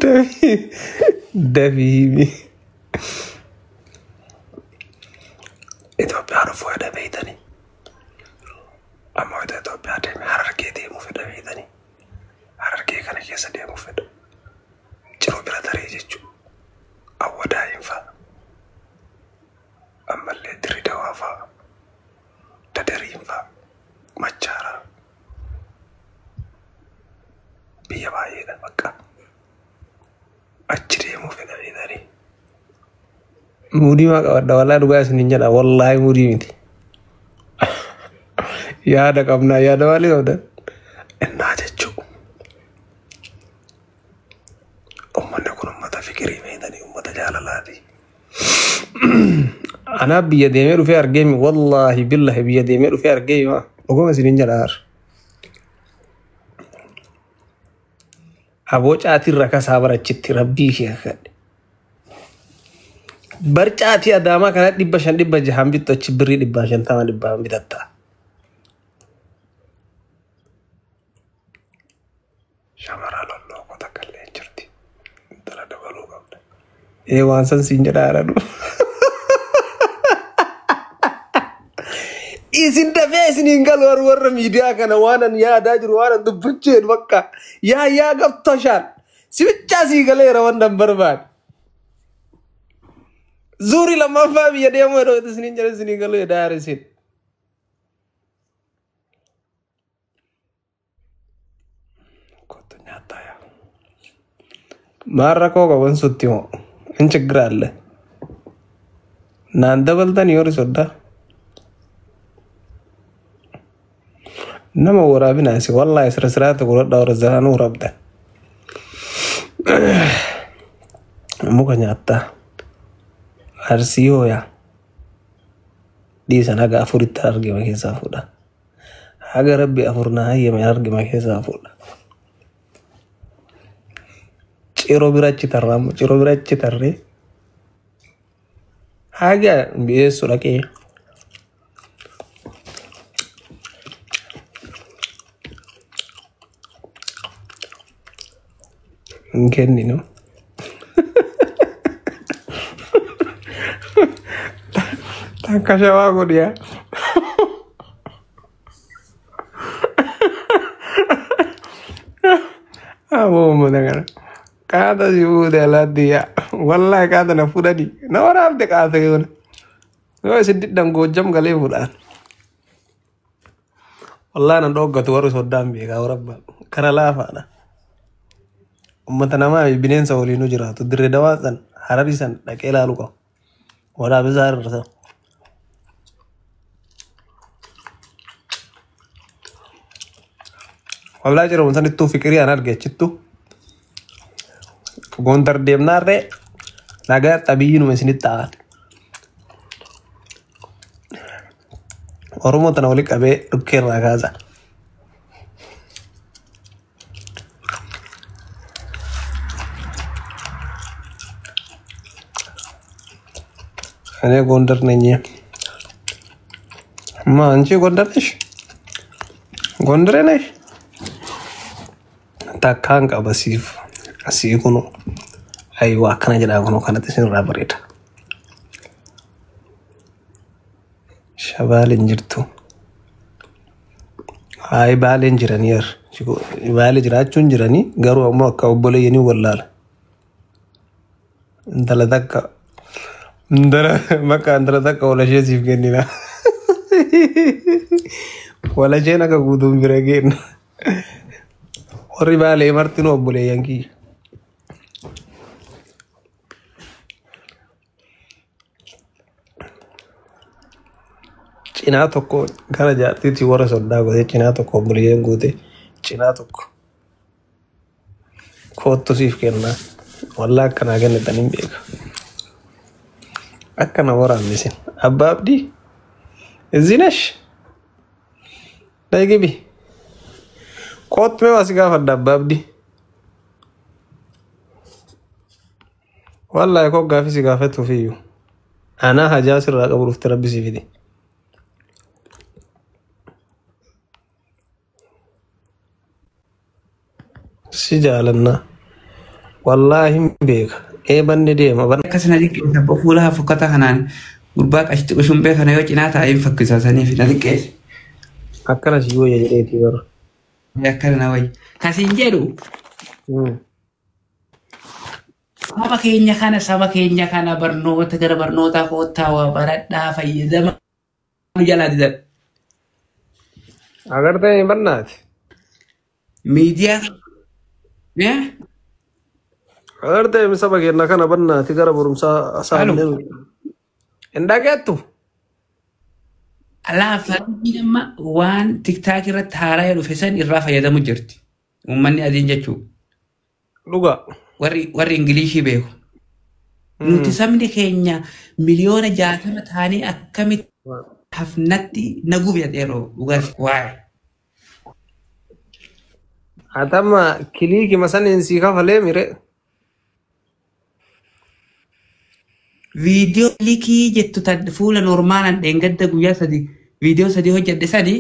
Dafii dafii himi. Itoophiyaa dhufuu fedha beeytanii. Amma wayita Itoophiyaa deeme Harargee deemuu fedha beeytanii. Harargee kana keessa deemuu fedha. Ciroo bira taree jechuudha. Awwadaayin fa'a. Ammallee Dirri Dawaa fa'a. Dadariin fa'a. Machaaraa. Biyya baay'eedha bakka. Achi deemuu fedha beeytanii. Muudii maa qabadha wallaahi dhugaa isiniin jedha wallaahi muudii miti. Yaada qabnaa yaada maalii qabdan? Innaa jechuu. Uummanni kun uummata fikirii beeytanii uummata jaalalaati. Anaa biyya deemee dhufee argeemi wallaahi billahi biyya deemee dhufee argeemi maa dhuguma isiniin jedha har. Aboo caatiin rakasaa barachitti rabbii kee kakadhe. Bar caatii adaamaa kana 500 600 bittu achi birrii 150 dhibbaan bitatta. Shamara lolloo takka illee hin jirti. Intala dabaluu qabda. Ee waan san siin jedhaa jedhanu. Isin dafee isin hin galu warri warra miidiyaa kana waan an yaadaa jiru waan an dubbachuu jedhu bakka yaa yaa gabtoshaan si bichaa sii galeera waan an barbaade. Zuurii lammaffaa biyya deemuu jedhu isin hin jedhu isin hin galu jedhaa isin. Kottu nyaattaa yaa. Maal rakkoo qaban sutti moo? In ችግር አለ? Naan dabaltan yoo soddaa. Nama waraabina asi wallaahi sira siraata godhadhaa warra zaraanuu waraabdan. Muka nyaattaa. Arsii hooyaa. Dhiisan haga afuritti argama keessaa fuudha. Haga rabbi afur na hayyame argama keessaa fuudha. Ciroo bira achi tarraa ciroo bira achi tarree haga mi'eessu dhaqee hin kenninu. Takka shawaa godhiyaa. Aboo uummata kana. Qaata si fuute alaatti yaa. Wallaahi qaata na fudhani. Na waraabde qaata yoona. Yoo isin diddan goojjam galee fuudhaan. Wallaahi nan dhoggatu warri soddaan beekaa warabba. Kara laafaadha. Uummata namaa fi bineensa waliinuu jiraatu. Dirree dawaa san hararii san dhaqee ilaaluu qaba. Waraabisaa irra. Wablaa jedhamu sanittuu fiqirii an arge achittu. Gondar deemnaarree nagaa xabiyyinuma isinitti ta'an. Oromoo tana wali qabee dhukkee irraa kaasa. እኔ ጎንደር ነኝ። ማ አንቺ ጎንደር ነሽ? ጎንደሬ ነሽ? Takkaan qaba siif asii kunu ayiwa akkana jedhaa kunu kanatti isinirraa bareeda. Shabaal hin jirtu. Hayi baaleen jiranii yar. Baale jiraachuun jiranii garuu ammoo akka obboleeyyanii wallaala. Intala takka intala bakka intala takka walashee siif kennina. Walasheen akka guutuun bira kenna. Warri baalee martinuu obboleeyyan kiyya. Cinaa tokko gara jaartiitti warra soddaa gootee cinaa tokko obboleeyyan goote cinaa tokko koottu siif kennaa. Wallaa akkanaa kennitan hin beeka. Akkana waraabne isin. Abbaa Abdii እዚህ ነሽ? ነይ ግቢ። Koottu mee waa si gaafadha Abbaa Abdii. Wallaahi koo gaafii si gaafatuuf iyyuu. Anaa hajaa sirraa qabu dhufte rabbi si fide. Si jaalannaa. Wallaahi hin beeka. Eebanni deema. Akkas na xiqqeessa fuula fokkata kanaan gurbaa qashti qushumbee kana yoo cinaa taa'ee hin fakkisa saniif na xiqqeesse. Akkana si wayya jedheetii bara. Akkana na wayya. Kasiin jedhu saba keenya kana barnoota gara barnootaa koottaa waa baradhaa fayyadama jalaa didan. Agartee bannaati. Miidiyaa. Agartee saba keenya kana bannaati gara barumsaa saamnee. Hin dhageettu. Alaa faranjiin amma waan TikTok irratti haaraa dhufe san irraa fayyadamu jirti. Uummanni adiin jechuudha. Dhugaa. Warri Ingilishii beeku. Nuti sabni keenya 60 miliyoona ta'anii akkamitti hafnatti naguuf yeroo dhugaas waa'ee. Atama kiliikima saniin sii kafalee mire. Viidiyoo likii jettu tan fuula normaalaan dheengadda guyyaa 3 viidiyoo 3 hojjedhe sani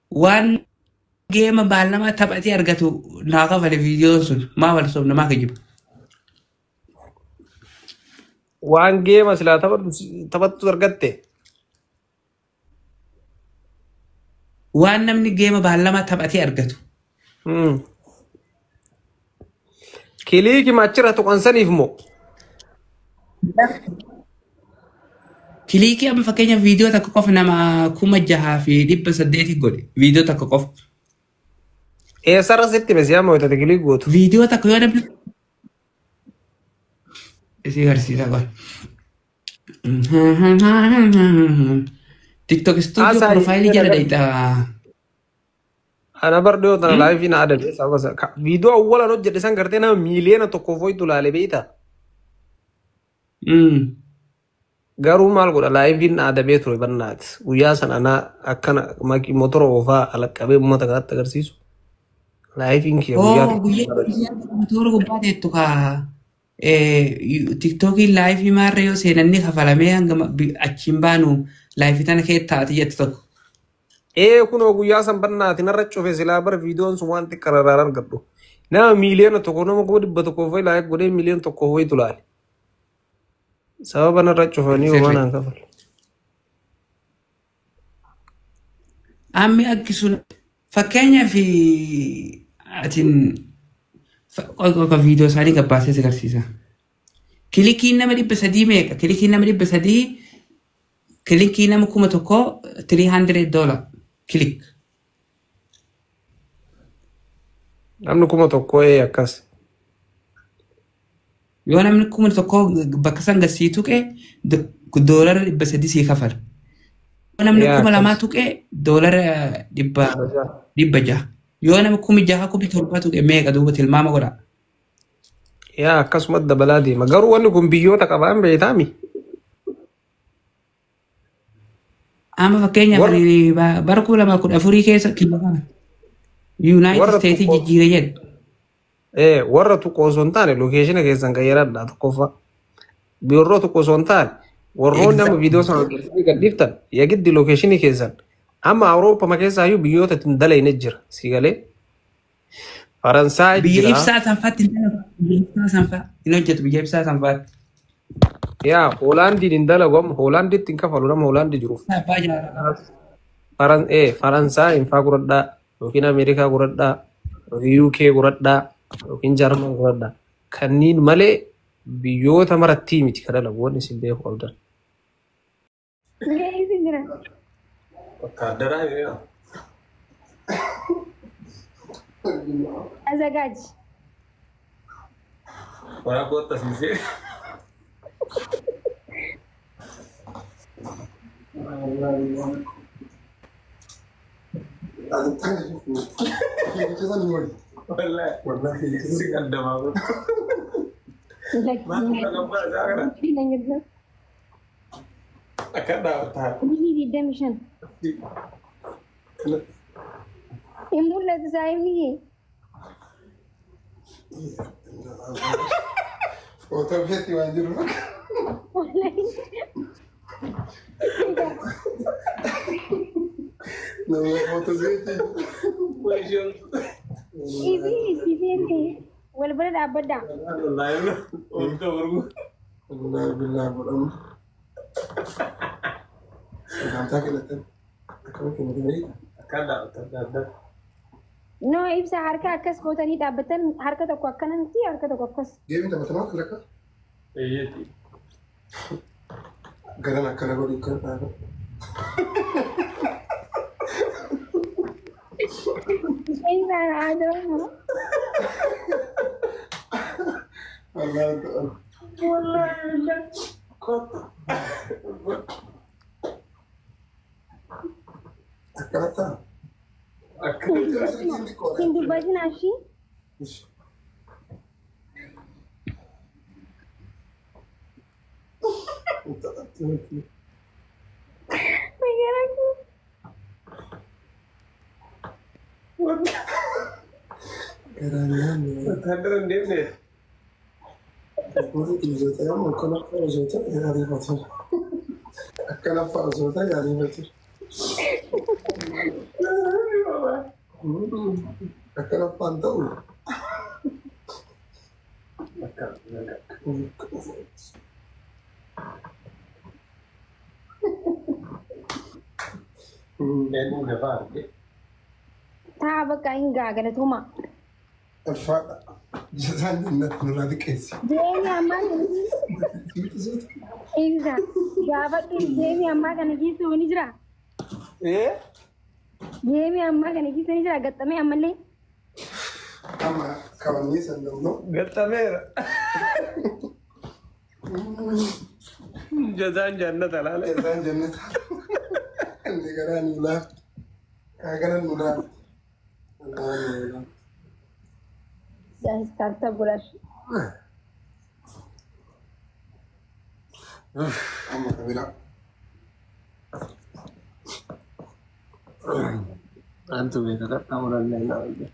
waan geema baallama taphatee argatu naa kafale viidiyoon sun maa wal sobna maa kijiba. Waan geema silaa taphattu argatte. Waan namni geema baallama taphatee argatu. Kiliikima achirra tuqan saniif moo? Kilikii amma fakkeenya viidiyoo tokko qofa nama 6,800 godhe viidiyoo tokko qofa. Eessarra sitti mesiyaa moo'atate click gootu? Viidiyoo tokko yoo namni isii agarsiisa qofa. TikTok Studio Haasaa profile jala dayita. Ana bar dhiyoo tana live na adabe sababa viidiyoo awwalan hojjedhe san gartee nama 1 miiliyoona foyitu laale beeyta. Garuu maal godha live na adabee ture barnaati. Guyyaa sana ana akkana motora oofaa alaqqabee uummata kanatti agarsiisu. Liveiin kiyya guyyaa Oh, tokko. Guyyaa motora gubbaa teettu kaa TikTokiin live maarree yoo seenanni kafalamee hanga achiin baanu live tana kee taati jettu tokko. Ee, kunoo guyyaa san barnaati narra cufe silaa bara viidiyoon sun waan xiqqaa irraa argadhu. Nama 1 miiliyoona nama 100,000 foyi like godhee 1 miiliyoona foyitu laale. Sababa narra cufanii homaa naan kafalu. Ammi akki sun fakkeenyaaf atin qoqa viidiyoo isaanii gabbaasee si agarsiisa. Clickiin nama 300 meeqa? Clickiin nama 300, clickii nama 1,000 $300 click. Namni 1,000 ee akkas. Yoo namni 1,000 bakka san gasii tuqe $300 sii kafala. Yoo namni 2,000 tuqe $600. Yoo nama 6,000 7,000 tuqe meeqa duuba tilmaama godha. Yaa, akkasumas dabalaa deema. Garuu wanni kun biyyoota qabaan beektaami. Amma fakkeenyaaf ani bara 2014 keessa kiyya kana United States jijjiire jedhe. Ee, warra tuqu osoo hin taane location keessan qayyaradha tokkoffaa. Warra tuqu osoo hin taane warroonni amma viidiyoo sana hojjetanii gadhiiftan yagiddi location keessan amma Awurooppama keessaayyuu biyyoota ittiin dalayne jira. Si galee Faransaay Biyya jira. ibsaa sanfaatti hin dalagu. Biyya ibsaa sanfaa hin hojjetu biyya ibsaa sanfaatti. Yaa, Hoolaandiin hin dalagu amma Hoolaanditti hin kafalu nama Hoolaandii jiruuf. Abbaa jaalala. Faransaay hin faa godhadhaa yookiin Ameerikaa godhadhaa yookiin UK godhadhaa yookiin Jarman godhadhaa. Kanneen malee biyyoota marattii miti ka dalagu wanni isin beekuu qabdan. Ga'eetu jira. ወታደራዊ ነው። አዘጋጅ። ወራቆታ ሲዜ ሲቀደማ 25. Hin mul'atu saayimni. Footoo feeti waan jiru. Nama footoo feeti. Ibi itti feete. Wal bira dhaabbadhaa. Wallaahi oolta wargu. Wallaahi billaa godhamu. Sagantaa kennetan. Akkama kennatan beektaa? Akkaan dhaabatan adda. No, ibsa harka akkas gootanii dhaabbatan, harka tokko akkana miti, harka tokko akkas. Geemii taphatamaa kan akka Eeyyeeti. garan akkana godhi kan dhaabatu. Isaan aadaa. Wallaahi ta'an. Wallaahi kottu. Akkana ta'a. Akka Hin dubbatin ashii. Garaan nyaanni. Wattaadara hin deemne. Akkana fa'a osoo ta'e ariifatu. Akkana fa'aan ta'u. Akka Eenyu gafaa arge. Taa bakka hin gaagalatuma. Alfaadha. Jazaan jannat nurraa liqeessi. Deemi ammaa kana ibsa. Gaafadhu, deemi ammaa kana keessa ni jira. Ee? Deemi ammaa kana keessa ni jira gaxxamee ammallee. Amma kabannee san dammoo. Gaxxameera. Jazaan jannata laala. Jazaan jannat. Inni garaa nu laafti. Kaa gara nu laafti. Wallaahi nu laafti. Tap godhash. Amma kabira. Antu beeka qaxxaamurallee na arge.